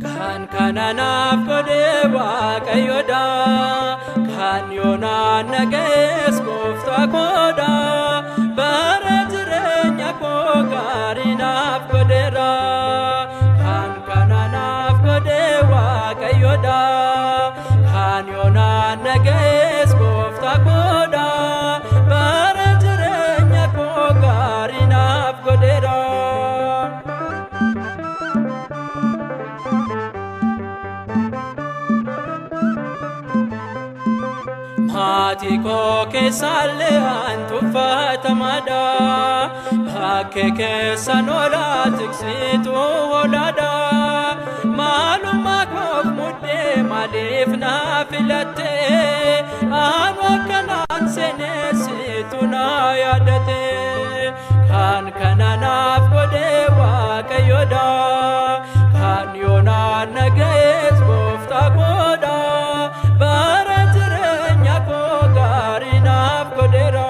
Kan kana naaf godhe Waaqayyoodha. Kan yoonaan na ga'es gooftaa koodha. Bara jireenya koo gaarii naaf godheera. Kan kana naaf godhe Waaqayyoodha. Kan yoonaan na ga'es gooftaa koodha. Bara jireenya koo gaarii naaf godheera. Maatii koo keessaallee an tuffatamaadha. Bakkee keessan hoolaa tiksituu hoolaadha. Maalummaa koof muddee maaliif na filatte? Anu akkanaan seenee situ na yaadate. Kan kana naaf godhe Waaqayyoodha. Kan yoonaan na ga'es gooftaa koodha. Bara jireenya koo gaarii naaf godheera.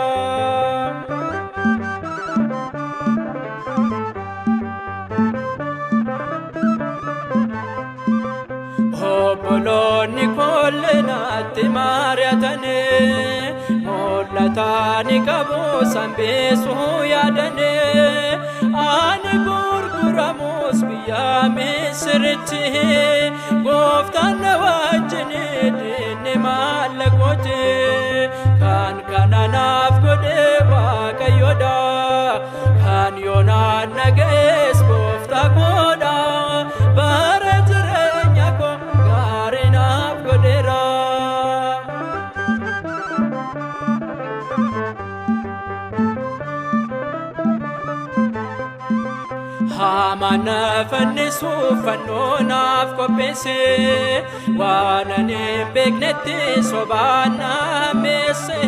Obboloonni kollee natti mari'atanii mul'ata ni qabu sanbeessuu yaadanii ani gurguramus biyya Misiritti gooftaan na wajjin diinni maallaqooti kan kana naaf godhe Waaqayyoodha kan yoonaan na ga'es gooftaa koodha bara jireenya koo gaarii naaf godheera. Hamaan na fannisuuf fannoo naaf qopheesse waan ani hin beeknetti sobaan na hammeesse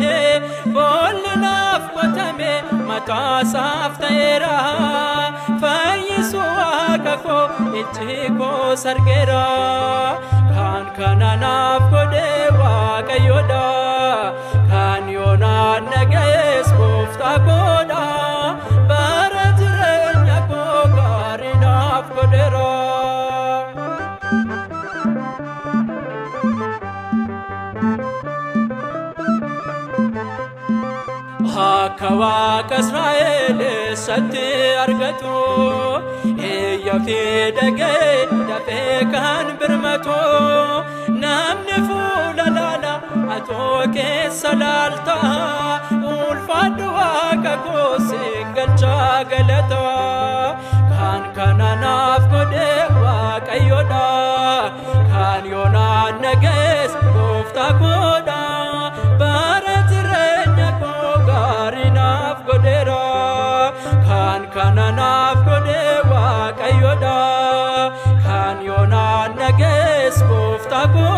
boolli naaf qotame mataasaaf ta'eera fayyisu waaqa koo ijji koo sargeera kan kana naaf godhe Waaqayyoodha kan yoonaan na ga'es gooftaa koodha bara jireenya koo gaarii naaf godheera. Akka waaqa Israa'el eessatti argatu iyya fi dhaga'ee dafee kan birmatu namni fuula laala atoo keessa laalta ulfaadhu waaqa koo siin galchaa galata kan kana naaf godhe Waaqayyoodha kan yoonaan na ga'es gooftaa koodha bara jireenya koo gaarii naaf godheera kan kana naaf godhe Waaqayyoodha kan yoonaan na ga'es gooftaa koodha.